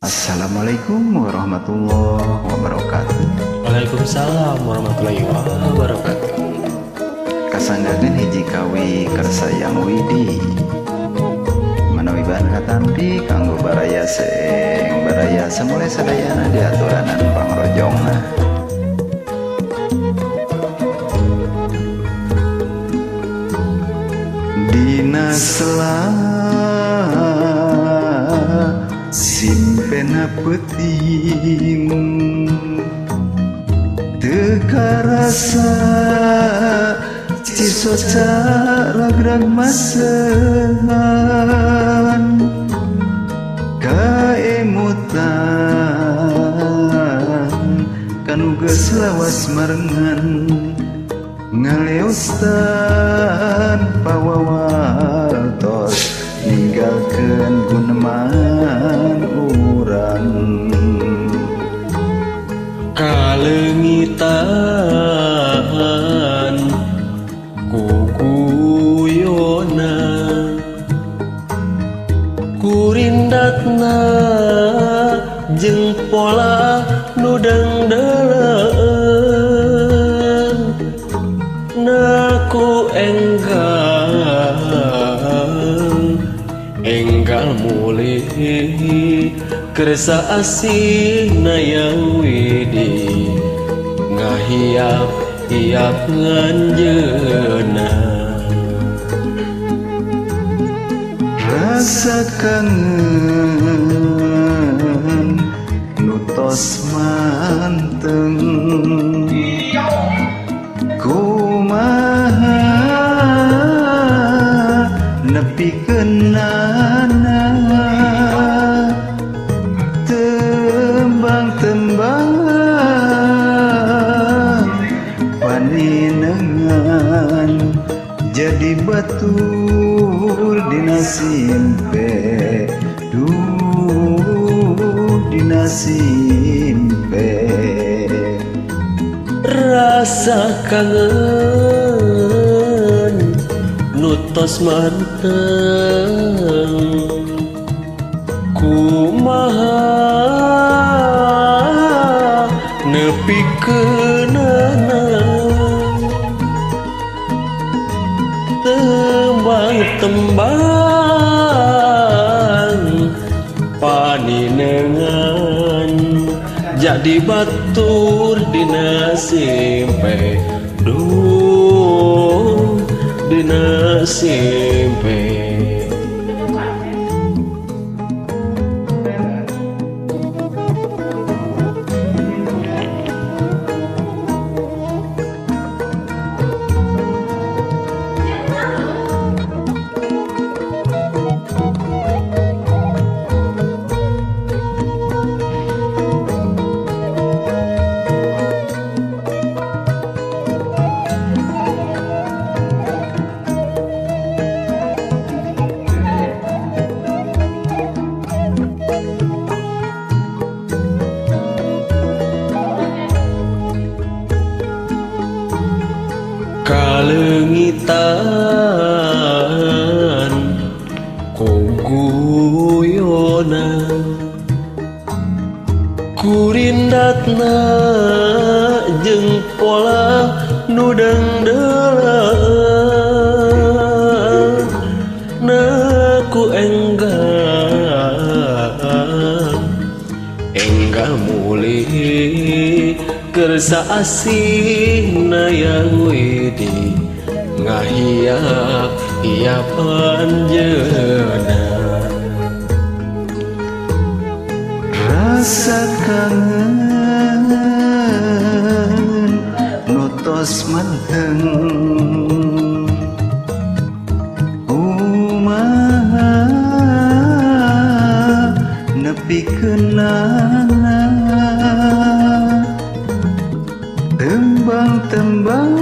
Assalamualaikum warahmatullahi wabarakatuh. Waalaikumsalam warahmatullahi wabarakatuh. Kasanggakeun hiji kawi kersa Yang Widi. Manawi bahan katampi kanggo baraya seeng baraya samulai sadayana diaturanan pangrojongna. Dina sela simpena peuting teu karasa cisoca ragrag masehan kaemutan kanu geus lawas marengan ngaleostan pawawartos ninggalkeun guneman urang. Kaleungitan kuguyona kurindatna jeung pola nu dangdeleun naku enggal enggal mulih kersa asih na Yang Widi ngahiap hiap nganjeuna. Rasa kangen nu tos manteng kumaha nepi keunana tembang-tembang paninengan jadi batur dina simpe duh dina simpe. Rasa kangen nu tos manteng kumaha nepi keunana tembang-tembang paninengan jadi batur dina simpe duh dina simpe. Kaleungitan kuguyona kurindatna jeung pola nu dangdeleun naku enggal enggal mulih kersa asih na Yang Widi ngahiap hiap anjeunna. Rasa kangen nu tos manteng kumaha nepi keunana tembang-tembang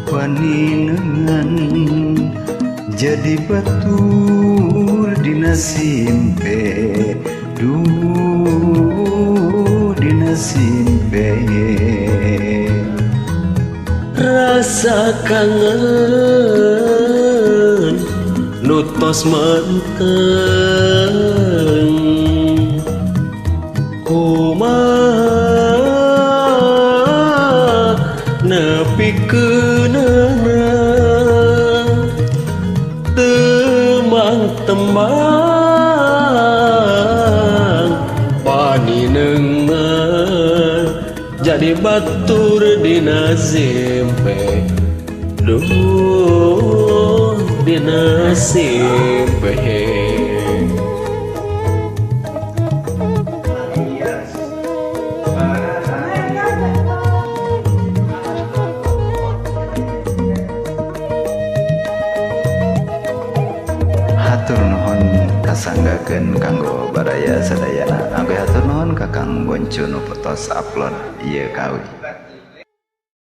paninengan jadi batur dina simpe duh dina simpe. Rasa kangen nu tos menteng kumaha nepi keunana tembang-tembang paninengan jadi batur dina simpe duh dina simpe. Hatur nuhun kasanggakeun kanggo baraya sadayana. Abdi hatur nuhun ka Kang Boncu nu tos upload ieu kawi.